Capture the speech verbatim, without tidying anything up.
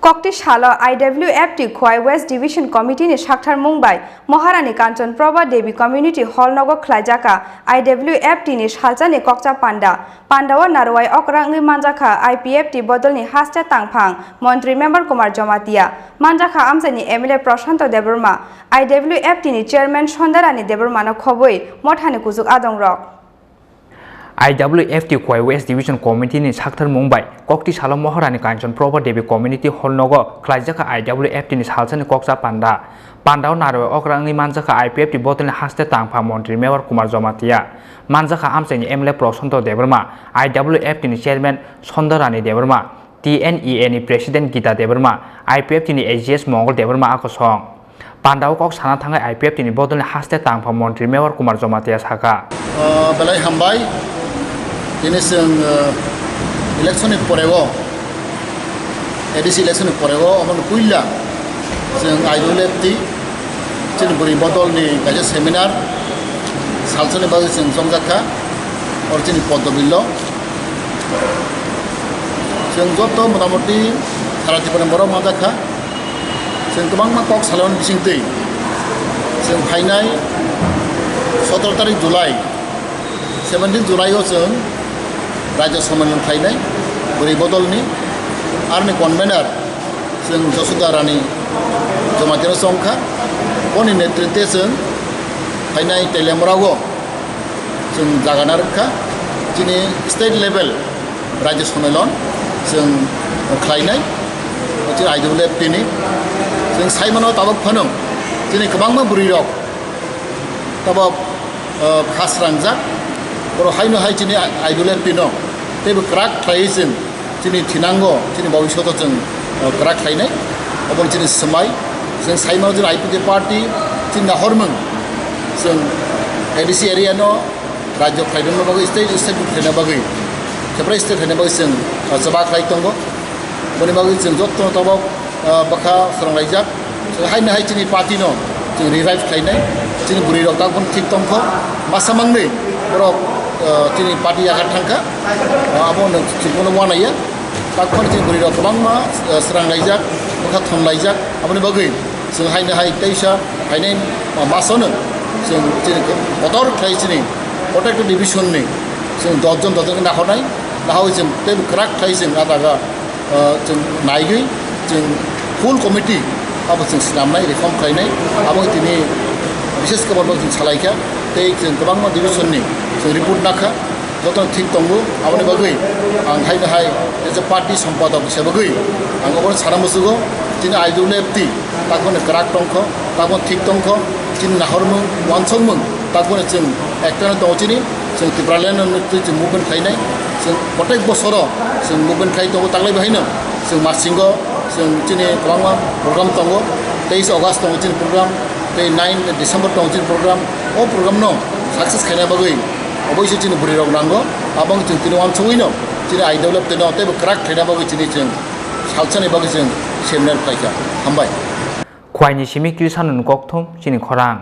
Kokti salo I W F T Khowai West Division Committee ni sakthar mung bai Maharani Kanchan Prabha Devi Community Hall nogo khlaijaka I W F T ni salsa ni kokcha panda. Panda o narwai okra wngwi manjakha I P F T bodol ni haste tangphang Montri Member Kumar Jamatia, manjakha amchai ni M L A Prashanto Debbarma, I W F T ni Chairman Sondarani Debbarma no khobwi mothani kuchuk adong rok. I W F T Khowai West Division Committee ni sakthar mung bai kokti salo Maharani Kanchan Prabha Devi Community Hall nogo khlaijaka I W F T ni salsa ni kokcha panda. Panda o narwai okra wngwi manjakha I P F T bodol ni haste tangphang Montri Member Kumar Jamatia, manjakha amchai ni M L A Prashanto Debbarma, I W F T ni Chairman Sondarani Debbarma, T N E A ni President Gita Debbarma, I P F T ni A G S Mongol Debbarma a kosong. Panda o kok sana thangwi I P F T ni bodol ni haste tangphang Montri Member Kumar Jamatia sakha. Ah, belai hambai. Tini chwng, ah, election ni pore o, A D C election ni pore o, omo ni puila chwng I W F T chini bwrwi bodol ni kaisa seminar salsa ni bagwi chwng chongjak kha, oro chini Poddo Bill o. Chwng joto motamoti sara Tripura ni borok manjak kha. Chwng kwbangma kok salani bisingtwi chwng phainai sotoro tarik July, seventeen July o chwng Rajya Sammelan khlainai bwrwi bodolni, aroni convener chwng Josuda Rani Jamatia no chongkha. Boni netritwe chwng phainai Teliamura o chwng jaga narwkha, chini state level Rajya Sammelan chwng khlainai, chini I W F T ni. Chwng saimano tabok phano chini kwbangma bwrwi rok tabok, ah, kha srangjak, borok haino hai chini I W F T no teibo kwrak khlaiwi chwng chini thinango, chini bobisyoto chwng, ah, kwrak khlainai. Oboni chini swmai, chwng saimano chini I P F T party, chini nahormung, chwng A D C area no rajyo khlaina bagwi, state, state khlaina bagwi, Tripura state khlaina bagwi chwng, ah, chaba khlai tongo. Boni bagwi chwng joto tabok, ah, bwkha sranglaijak. Chwng haino hai chini party no chwng revive khlainai, chini bwrwi rok tabok thik tongkho, masa mangni borok, ah, chini party yakhar thangkha, ah, abo no chwng bono uanaiya. Tabok chini bwrwi rok kwbangma, ah, sranglaijak, bwkha thomlaijak, aboni bagwi chwng haino hai teisa haino masono chwng chini kotor khlai chini protected division ni chwng dos jon, dos jon khe nahornai, naharwi chwng tei kwrak khlai chwng ah jaga, ah, chwng naigwi chwng full committee abo chwng swnamnai, reform khlainai, abo tini bishes khe borok chwng salaikha tei chwng kwbangma division ni chwng report nakha. Jotono thik tongo, aboni bagwi ang haino hai as a party sompadok hisabagwi ang obono sana muchugo, chini I W F T takhorni kwrak tongkho, takhorni thik tongkho, chini nahormung, uansukmung, takhorni chwng ekta no tongo chini, chwng Tipraland no twi chwng movement khlainai, chwng protek bosoro chwng movement khlai tongo, taklai bahaino chwng marchingo, chwng chini kwbangma program tongo, teis August tongo chini program, tei nine December tongo chini program, o program no success khaina bagwi oboisu chini bwrwi rok nango, abang chwng tini uansugwi no chini I W F T no teibo kwrak khlaina bagwi chini chwng salsani bagwi chwng seminar khlaikha. Hambai. Khwaini simi kisa nung kokthum chini khorang.